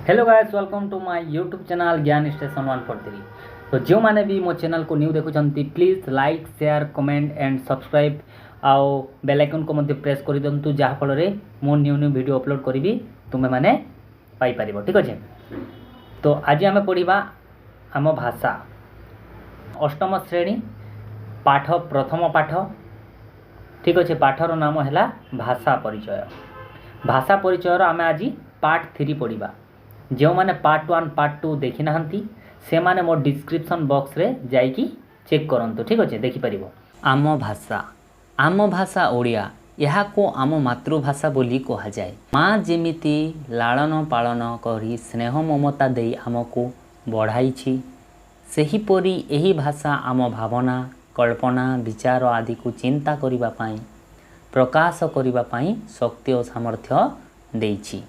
Hello guys, welcome to my YouTube channel Gyan Station 143। ତ ଯେଉଁମାନେ ବି ମୋ ଚ୍ୟାନେଲ୍କୁ ନ୍ୟୁ ଦେଖୁଛନ୍ତି, please like, share, comment and subscribe ଆଉ ବେଲ୍ ଆଇକନ୍କୁ ମଧ୍ୟ ପ୍ରେସ୍ କରିଦିଅନ୍ତୁ, ଯାହାଫଳରେ ମୁଁ ନ୍ୟୁ ନ୍ୟୁ ଭିଡ଼ିଓ ଅପଲୋଡ଼ କରିବି, ତୁମେମାନେ ପାଇପାରିବ। ଠିକ୍ ଅଛି? ତ ଆଜି ଆମେ ପଢ଼ିବା ଆମ ଭାଷା, ଅଷ୍ଟମ ଶ୍ରେଣୀ ପାଠ, ପ୍ରଥମ ପାଠ। ଠିକ୍ ଅଛି? ପାଠର ନାମ ହେଲା ଭାଷା ପରିଚୟ। ଭାଷା ପରିଚୟର ଆମେ ଆଜି ପାର୍ଟ 3 ପଢ଼ିବା। ଯେଉଁମାନେ ପାର୍ଟ 1, ପାର୍ଟ 2 ଦେଖିନାହାନ୍ତି, ସେମାନେ ମୋ ଡିସ୍କ୍ରିପସନ୍ ବକ୍ସରେ ଯାଇକି ଚେକ୍ କରନ୍ତୁ। ଠିକ୍ ଅଛି? ଦେଖିପାରିବ। ଆମ ଭାଷା। ଆମ ଭାଷା ଓଡ଼ିଆ। ଏହାକୁ ଆମ ମାତୃଭାଷା ବୋଲି କୁହାଯାଏ। ମା ଯେମିତି ଲାଳନ ପାଳନ କରି ସ୍ନେହ ମମତା ଦେଇ ଆମକୁ ବଢ଼ାଇଛି, ସେହିପରି ଏହି ଭାଷା ଆମ ଭାବନା, କଳ୍ପନା, ବିଚାର ଆଦିକୁ ଚିନ୍ତା କରିବା ପାଇଁ, ପ୍ରକାଶ କରିବା ପାଇଁ ଶକ୍ତି ଓ ସାମର୍ଥ୍ୟ ଦେଇଛି।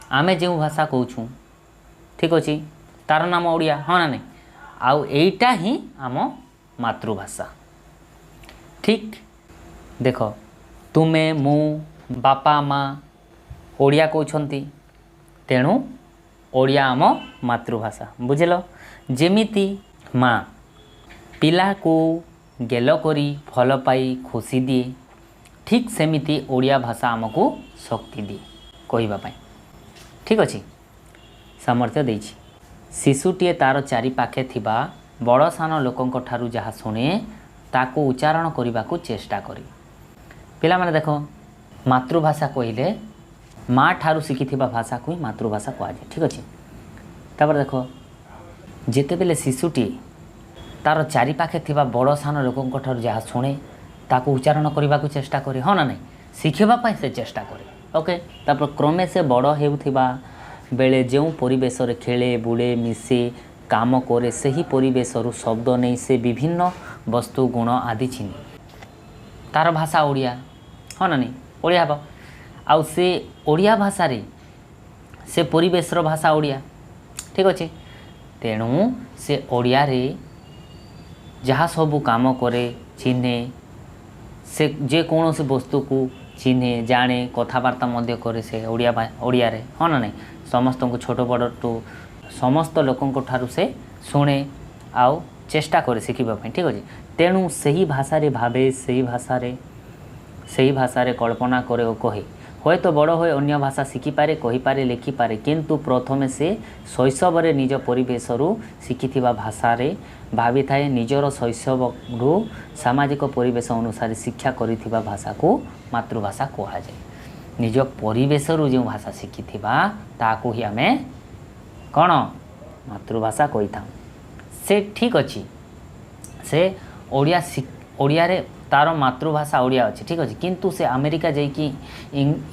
ଆମେ ଯେଉଁ ଭାଷା କହୁଛୁ, ଠିକ୍ ଅଛି, ତାର ନାମ ଓଡ଼ିଆ, ହଁ ନା ନାହିଁ? ଆଉ ଏଇଟା ହିଁ ଆମ ମାତୃଭାଷା। ଠିକ୍? ଦେଖ, ତୁମେ, ମୁଁ, ବାପା, ମା ଓଡ଼ିଆ କହୁଛନ୍ତି, ତେଣୁ ଓଡ଼ିଆ ଆମ ମାତୃଭାଷା। ବୁଝିଲ? ଯେମିତି ମା ପିଲାକୁ ଗେଲ କରି ଭଲ ପାଇ ଖୁସି ଦିଏ, ଠିକ୍ ସେମିତି ଓଡ଼ିଆ ଭାଷା ଆମକୁ ଶକ୍ତି ଦିଏ କହିବା ପାଇଁ। ଠିକ୍ ଅଛି? ସାମର୍ଥ୍ୟ ଦେଇଛି। ଶିଶୁଟିଏ ତା'ର ଚାରିପାଖେ ଥିବା ବଡ଼ ସାନ ଲୋକଙ୍କ ଠାରୁ ଯାହା ଶୁଣେ, ତାକୁ ଉଚ୍ଚାରଣ କରିବାକୁ ଚେଷ୍ଟା କରେ। ପିଲାମାନେ ଦେଖ, ମାତୃଭାଷା କହିଲେ ମା ଠାରୁ ଶିଖିଥିବା ଭାଷାକୁ ହିଁ ମାତୃଭାଷା କୁହାଯାଏ। ଠିକ୍ ଅଛି? ତାପରେ ଦେଖ, ଯେତେବେଳେ ଶିଶୁଟିଏ ତା'ର ଚାରିପାଖେ ଥିବା ବଡ଼ ସାନ ଲୋକଙ୍କ ଠାରୁ ଯାହା ଶୁଣେ, ତାକୁ ଉଚ୍ଚାରଣ କରିବାକୁ ଚେଷ୍ଟା କରେ, ହଁ ନା ନାହିଁ? ଶିଖିବା ପାଇଁ ସେ ଚେଷ୍ଟା କରେ। ଓକେ। ତାପରେ କ୍ରମେ ସେ ବଡ଼ ହେଉଥିବା ବେଳେ ଯେଉଁ ପରିବେଶରେ ଖେଳେ, ବୁଲେ, ମିଶେ, କାମ କରେ, ସେହି ପରିବେଶରୁ ଶବ୍ଦ ନେଇ ସେ ବିଭିନ୍ନ ବସ୍ତୁ, ଗୁଣ ଆଦି ଚିହ୍ନେ। ତା'ର ଭାଷା ଓଡ଼ିଆ, ହଁ ନା ନାହିଁ? ଓଡ଼ିଆ ହେବ। ଆଉ ସେ ଓଡ଼ିଆ ଭାଷାରେ, ସେ ପରିବେଶର ଭାଷା ଓଡ଼ିଆ। ଠିକ୍ ଅଛି? ତେଣୁ ସେ ଓଡ଼ିଆରେ ଯାହା ସବୁ କାମ କରେ, ଚିହ୍ନେ, ସେ ଯେକୌଣସି ବସ୍ତୁକୁ ଚିହ୍ନେ, ଜାଣେ, କଥାବାର୍ତ୍ତା ମଧ୍ୟ କରେ ସେ ଓଡ଼ିଆ, ଓଡ଼ିଆରେ, ହଁ ନା ନାହିଁ? ସମସ୍ତଙ୍କୁ, ଛୋଟ ବଡ଼ଠୁ ସମସ୍ତ ଲୋକଙ୍କ ଠାରୁ ସେ ଶୁଣେ ଆଉ ଚେଷ୍ଟା କରେ ଶିଖିବା ପାଇଁ। ଠିକ୍ ଅଛି? ତେଣୁ ସେହି ଭାଷାରେ ଭାବେ, ସେହି ଭାଷାରେ କଳ୍ପନା କରେ ଓ କହେ। ହୁଏତ ବଡ଼ ହୋଇ ଅନ୍ୟ ଭାଷା ଶିଖିପାରେ, କହିପାରେ, ଲେଖିପାରେ, କିନ୍ତୁ ପ୍ରଥମେ ସେ ଶୈଶବରେ ନିଜ ପରିବେଶରୁ ଶିଖିଥିବା ଭାଷାରେ ଭାବିଥାଏ। ନିଜର ଶୈଶବରୁ ସାମାଜିକ ପରିବେଶ ଅନୁସାରେ ଶିକ୍ଷା କରିଥିବା ଭାଷାକୁ ମାତୃଭାଷା କୁହାଯାଏ। ନିଜ ପରିବେଶରୁ ଯେଉଁ ଭାଷା ଶିଖିଥିବା, ତାକୁ ହିଁ ଆମେ କ'ଣ ମାତୃଭାଷା କହିଥାଉ। ସେ ଠିକ୍ ଅଛି, ସେ ଓଡ଼ିଆ, ଓଡ଼ିଆରେ ତା'ର ମାତୃଭାଷା ଓଡ଼ିଆ ଅଛି, ଠିକ୍ ଅଛି, କିନ୍ତୁ ସେ ଆମେରିକା ଯାଇକି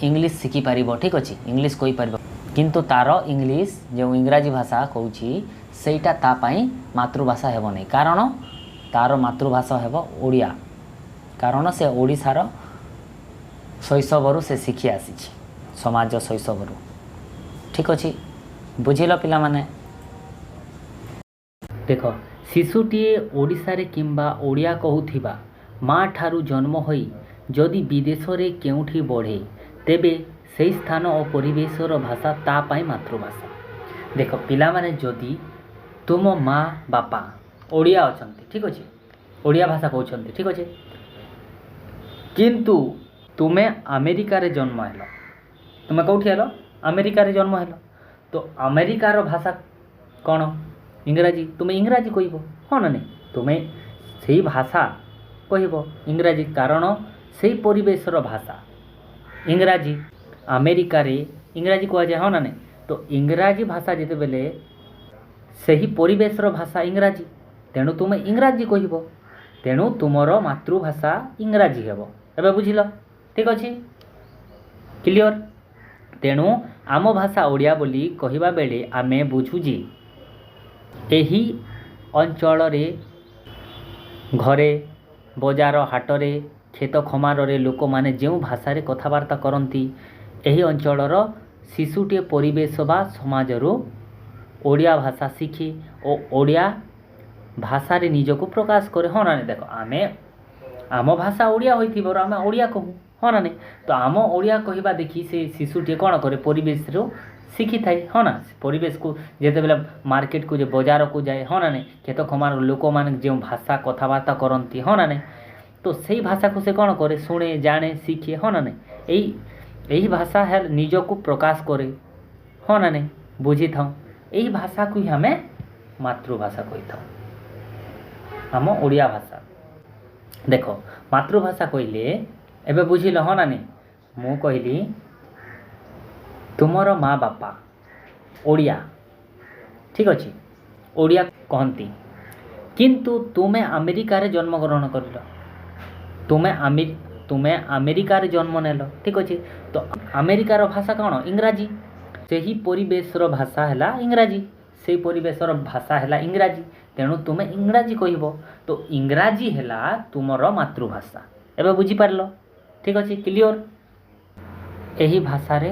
ଇଂଲିଶ ଶିଖିପାରିବ, ଠିକ୍ ଅଛି, ଇଂଲିଶ କହିପାରିବ, କିନ୍ତୁ ତା'ର ଇଂଲିଶ ଯେଉଁ ଇଂରାଜୀ ଭାଷା କହୁଛି, ସେଇଟା ତା ପାଇଁ ମାତୃଭାଷା ହେବ ନାହିଁ। କାରଣ ତା'ର ମାତୃଭାଷା ହେବ ଓଡ଼ିଆ, କାରଣ ସେ ଓଡ଼ିଶାର ଶୈଶବରୁ ସେ ଶିଖି ଆସିଛି, ସମାଜ ଶୈଶବରୁ। ଠିକ୍ ଅଛି? ବୁଝିଲ ପିଲାମାନେ? ଦେଖ, ଶିଶୁଟିଏ ଓଡ଼ିଶାରେ କିମ୍ବା ଓଡ଼ିଆ କହୁଥିବା ମା ଠାରୁ ଜନ୍ମ ହୋଇ ଯଦି ବିଦେଶରେ କେଉଁଠି ବଢ଼େ, ତେବେ ସେହି ସ୍ଥାନ ଓ ପରିବେଶର ଭାଷା ତା ପାଇଁ ମାତୃଭାଷା। ଦେଖ ପିଲାମାନେ, ଯଦି ତୁମ ମା ବାପା ଓଡ଼ିଆ ଅଛନ୍ତି, ଠିକ୍ ଅଛି, ଓଡ଼ିଆ ଭାଷା କହୁଛନ୍ତି, ଠିକ୍ ଅଛି, କିନ୍ତୁ ତୁମେ ଆମେରିକାରେ ଜନ୍ମ ହେଲ। ତୁମେ କେଉଁଠି ହେଲ? ଆମେରିକାରେ ଜନ୍ମ ହେଲ। ତ ଆମେରିକାର ଭାଷା କ'ଣ? ଇଂରାଜୀ। ତୁମେ ଇଂରାଜୀ କହିବ, ହଁ ନା ନାହିଁ? ତୁମେ ସେଇ ଭାଷା କହିବ ଇଂରାଜୀ, କାରଣ ସେଇ ପରିବେଶର ଭାଷା ଇଂରାଜୀ। ଆମେରିକାରେ ଇଂରାଜୀ କୁହାଯାଏ, ହଁ ନା ନାହିଁ? ତ ଇଂରାଜୀ ଭାଷା ଯେତେବେଳେ ସେହି ପରିବେଶର ଭାଷା ଇଂରାଜୀ, ତେଣୁ ତୁମେ ଇଂରାଜୀ କହିବ। ତେଣୁ ତୁମର ମାତୃଭାଷା ଇଂରାଜୀ ହେବ। ଏବେ ବୁଝିଲ? ଠିକ୍ ଅଛି? କ୍ଲିଅର୍? ତେଣୁ ଆମ ଭାଷା ଓଡ଼ିଆ ବୋଲି କହିବା ବେଳେ ଆମେ ବୁଝୁ ଯେ ଏହି ଅଞ୍ଚଳରେ ଘରେ, ବଜାର, ହାଟରେ, କ୍ଷେତ ଖମାରରେ ଲୋକମାନେ ଯେଉଁ ଭାଷାରେ କଥାବାର୍ତ୍ତା କରନ୍ତି, ଏହି ଅଞ୍ଚଳର ଶିଶୁଟିଏ ପରିବେଶ ବା ସମାଜରୁ ଓଡ଼ିଆ ଭାଷା ଶିଖେ ଓ ଓଡ଼ିଆ ଭାଷାରେ ନିଜକୁ ପ୍ରକାଶ କରେ, ହଁ ନା ନାହିଁ? ଦେଖ, ଆମେ ଆମ ଭାଷା ଓଡ଼ିଆ ହୋଇଥିବାରୁ ଆମେ ଓଡ଼ିଆ କହୁ, ହଁ ନା ନାହିଁ? ତ ଆମ ଓଡ଼ିଆ କହିବା ଦେଖି ସେ ଶିଶୁଟିଏ କ'ଣ କରେ? ପରିବେଶରୁ ଶିଖିଥାଏ, ହଁ ନା? ପରିବେଶକୁ ଯେତେବେଳେ ମାର୍କେଟକୁ ଯେ ବଜାରକୁ ଯାଏ, ହଁ ନା ନାଇଁ? କ୍ଷେତ ଖମାର ଲୋକମାନେ ଯେଉଁ ଭାଷା କଥାବାର୍ତ୍ତା କରନ୍ତି, ହଁ ନା ନାଇଁ? ତ ସେଇ ଭାଷାକୁ ସେ କ'ଣ କରେ? ଶୁଣେ, ଜାଣେ, ଶିଖେ, ହଁ ନା ନାଇଁ? ଏହି ଭାଷା ନିଜକୁ ପ୍ରକାଶ କରେ, ହଁ ନା ନାଇଁ? ବୁଝିଥାଉ। ଏହି ଭାଷାକୁ ହିଁ ଆମେ ମାତୃଭାଷା କହିଥାଉ, ଆମ ଓଡ଼ିଆ ଭାଷା। ଦେଖ, ମାତୃଭାଷା କହିଲେ ଏବେ ବୁଝିଲ, ହଁ ନା ନାଇଁ? ମୁଁ କହିଲି ତୁମର ମା ବାପା ଓଡ଼ିଆ, ଠିକ୍ ଅଛି, ଓଡ଼ିଆ କହନ୍ତି, କିନ୍ତୁ ତୁମେ ଆମେରିକାରେ ଜନ୍ମଗ୍ରହଣ କରିଲ, ତୁମେ ଆମେରିକାରେ ଜନ୍ମ ନେଲ, ଠିକ୍ ଅଛି। ତ ଆମେରିକାର ଭାଷା କ'ଣ? ଇଂରାଜୀ। ସେହି ପରିବେଶର ଭାଷା ହେଲା ଇଂରାଜୀ, ସେଇ ପରିବେଶର ଭାଷା ହେଲା ଇଂରାଜୀ। ତେଣୁ ତୁମେ ଇଂରାଜୀ କହିବ। ତ ଇଂରାଜୀ ହେଲା ତୁମର ମାତୃଭାଷା। ଏବେ ବୁଝିପାରିଲ? ଠିକ୍ ଅଛି, କ୍ଲିଅର୍? ଏହି ଭାଷାରେ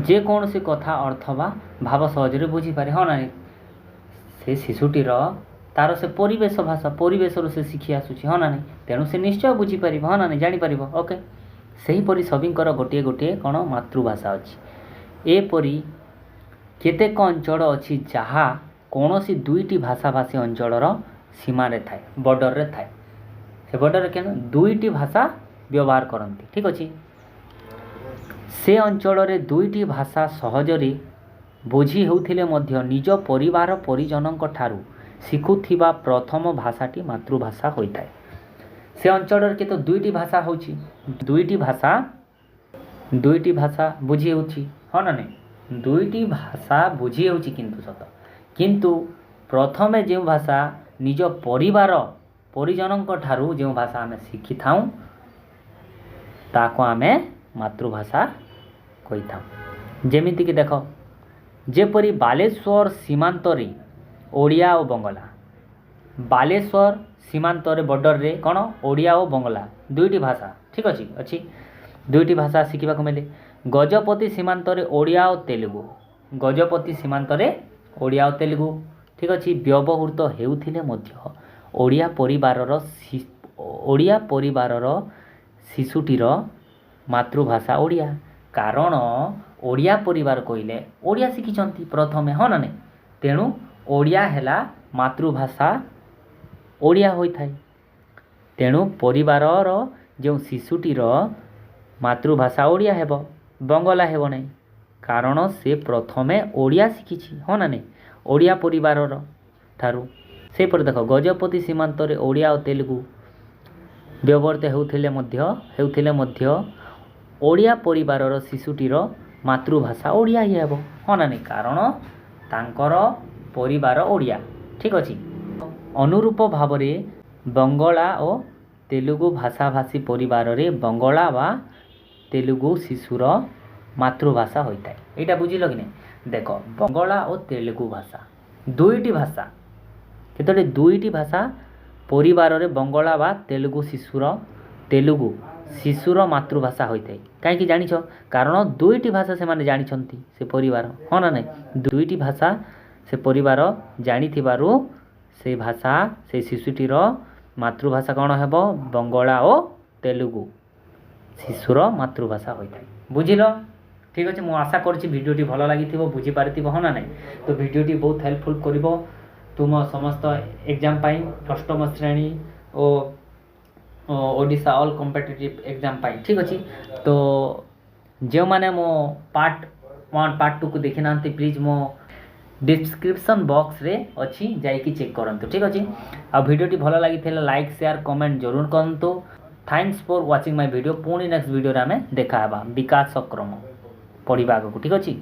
ଯେକୌଣସି କଥା ଅର୍ଥ ବା ଭାବ ସହଜରେ ବୁଝିପାରେ, ହଁ ନା ନାଇଁ? ସେ ଶିଶୁଟିର ତାର ସେ ପରିବେଶ ଭାଷା, ପରିବେଶରୁ ସେ ଶିଖି ଆସୁଛି, ହଁ ନା ନାଇଁ? ତେଣୁ ସେ ନିଶ୍ଚୟ ବୁଝିପାରିବ, ହଁ ନା ନାଇଁ? ଜାଣିପାରିବ। ଓକେ, ସେହିପରି ସଭିଙ୍କର ଗୋଟିଏ ଗୋଟିଏ କ'ଣ ମାତୃଭାଷା ଅଛି। ଏପରି କେତେକ ଅଞ୍ଚଳ ଅଛି ଯାହା କୌଣସି ଦୁଇଟି ଭାଷାଭାଷୀ ଅଞ୍ଚଳର ସୀମାରେ ଥାଏ, ବର୍ଡ଼ରରେ ଥାଏ। ସେ ବର୍ଡ଼ରରେ କେନ ଦୁଇଟି ଭାଷା ବ୍ୟବହାର କରନ୍ତି, ଠିକ୍ ଅଛି। ସେ ଅଞ୍ଚଳରେ ଦୁଇଟି ଭାଷା ସହଜରେ ବୁଝି ହେଉଥିଲେ ମଧ୍ୟ ନିଜ ପରିବାର ପରିଜନଙ୍କ ଠାରୁ ଶିଖୁଥିବା ପ୍ରଥମ ଭାଷାଟି ମାତୃଭାଷା ହୋଇଥାଏ। ସେ ଅଞ୍ଚଳରେ କେତେ ଦୁଇଟି ଭାଷା ହେଉଛି, ଦୁଇଟି ଭାଷା ବୁଝି ହେଉଛି, ହଁ ନା ନାଇଁ? ଦୁଇଟି ଭାଷା ବୁଝି ହେଉଛି କିନ୍ତୁ ସତ, କିନ୍ତୁ ପ୍ରଥମେ ଯେଉଁ ଭାଷା ନିଜ ପରିବାର ପରିଜନଙ୍କ ଠାରୁ ଯେଉଁ ଭାଷା ଆମେ ଶିଖିଥାଉଁ, ତାକୁ ଆମେ ମାତୃଭାଷା କହିଥାଉ। ଯେମିତିକି ଦେଖ, ଯେପରି ବାଲେଶ୍ୱର ସୀମାନ୍ତରେ ଓଡ଼ିଆ ଓ ବଙ୍ଗଳା, ବାଲେଶ୍ୱର ସୀମାନ୍ତରେ ବର୍ଡ଼ରରେ କ'ଣ ଓଡ଼ିଆ ଓ ବଙ୍ଗଳା ଦୁଇଟି ଭାଷା, ଠିକ୍ ଅଛି, ଦୁଇଟି ଭାଷା ଶିଖିବାକୁ ମିଳେ। ଗଜପତି ସୀମାନ୍ତରେ ଓଡ଼ିଆ ଓ ତେଲୁଗୁ, ଗଜପତି ସୀମାନ୍ତରେ ଓଡ଼ିଆ ଓ ତେଲୁଗୁ, ଠିକ୍ ଅଛି, ବ୍ୟବହୃତ ହେଉଥିଲେ ମଧ୍ୟ ଓଡ଼ିଆ ପରିବାରର ଶିଶୁଟିର ମାତୃଭାଷା ଓଡ଼ିଆ। କାରଣ ଓଡ଼ିଆ ପରିବାର କହିଲେ ଓଡ଼ିଆ ଶିଖିଛନ୍ତି ପ୍ରଥମେ, ହଁ ନା ନାଇଁ? ତେଣୁ ଓଡ଼ିଆ ହେଲା ମାତୃଭାଷା, ଓଡ଼ିଆ ହୋଇଥାଏ। ତେଣୁ ପରିବାରର ଯେଉଁ ଶିଶୁଟିର ମାତୃଭାଷା ଓଡ଼ିଆ ହେବ, ବଙ୍ଗଳା ହେବ ନାହିଁ। କାରଣ ସେ ପ୍ରଥମେ ଓଡ଼ିଆ ଶିଖିଛି, ହଁ ନା ନାଇଁ? ଓଡ଼ିଆ ପରିବାରର ଠାରୁ। ସେହିପରି ଦେଖ, ଗଜପତି ସୀମାନ୍ତରେ ଓଡ଼ିଆ ଓ ତେଲୁଗୁ ବ୍ୟବହୃତ ହେଉଥିଲେ ମଧ୍ୟ ଓଡ଼ିଆ ପରିବାରର ଶିଶୁଟିର ମାତୃଭାଷା ଓଡ଼ିଆ ହିଁ ହେବ, ହଁ ନା ନାଇଁ? କାରଣ ତାଙ୍କର ପରିବାର ଓଡ଼ିଆ, ଠିକ୍ ଅଛି। ଅନୁରୂପ ଭାବରେ ବଙ୍ଗଳା ଓ ତେଲୁଗୁ ଭାଷାଭାଷୀ ପରିବାରରେ ବଙ୍ଗଳା ବା ତେଲୁଗୁ ଶିଶୁର ମାତୃଭାଷା ହୋଇଥାଏ। ଏଇଟା ବୁଝିଲ କି ନାହିଁ? ଦେଖ, ବଙ୍ଗଳା ଓ ତେଲୁଗୁ ଭାଷା ଦୁଇଟି ଭାଷା, କେତୋଟି? ଦୁଇଟି ଭାଷା ପରିବାରରେ ବଙ୍ଗଳା ବା ତେଲୁଗୁ ଶିଶୁର ମାତୃଭାଷା ହୋଇଥାଏ। କାହିଁକି ଜାଣିଛ? କାରଣ ଦୁଇଟି ଭାଷା ସେମାନେ ଜାଣିଛନ୍ତି ସେ ପରିବାର, ହଁ ନା ନାହିଁ? ଦୁଇଟି ଭାଷା ସେ ପରିବାର ଜାଣିଥିବାରୁ ସେ ଭାଷା ସେ ଶିଶୁଟିର ମାତୃଭାଷା କ'ଣ ହେବ? ବଙ୍ଗଳା ଓ ତେଲୁଗୁ ଶିଶୁର ମାତୃଭାଷା ହୋଇଥାଏ। ବୁଝିଲ? ଠିକ୍ ଅଛି। ମୁଁ ଆଶା କରୁଛି ଭିଡ଼ିଓଟି ଭଲ ଲାଗିଥିବ, ବୁଝିପାରିଥିବ, ହଁ ନା ନାହିଁ? ତ ଭିଡ଼ିଓଟି ବହୁତ ହେଲ୍ପଫୁଲ୍ କରିବ ତୁମ ସମସ୍ତ ଏକ୍ଜାମ୍ ପାଇଁ, ଅଷ୍ଟମ ଶ୍ରେଣୀ ଓ ଓଡ଼ିଶା ଅଲ୍ କମ୍ପିଟେଟିଭ୍ ଏକ୍ଜାମ୍ ପାଇଁ, ଠିକ୍ ଅଛି। ତ ଯେଉଁମାନେ ମୋ ପାର୍ଟ 1, ପାର୍ଟ 2କୁ ଦେଖିନାହାନ୍ତି, ପ୍ଲିଜ୍ ମୋ ଡିସ୍କ୍ରିପସନ୍ ବକ୍ସରେ ଅଛି, ଯାଇକି ଚେକ୍ କରନ୍ତୁ, ଠିକ୍ ଅଛି। ଆଉ ଭିଡ଼ିଓଟି ଭଲ ଲାଗିଥିଲେ ଲାଇକ୍, ସେୟାର, କମେଣ୍ଟ ଜରୁର କରନ୍ତୁ। Thanks for watching my video. ପୁଣି ନେକ୍ସଟ ଭିଡ଼ିଓରେ ଆମେ ଦେଖା ହେବା, ବିକାଶ କ୍ରମ ପଢ଼ିବା ଆଗକୁ, ଠିକ୍ ଅଛି।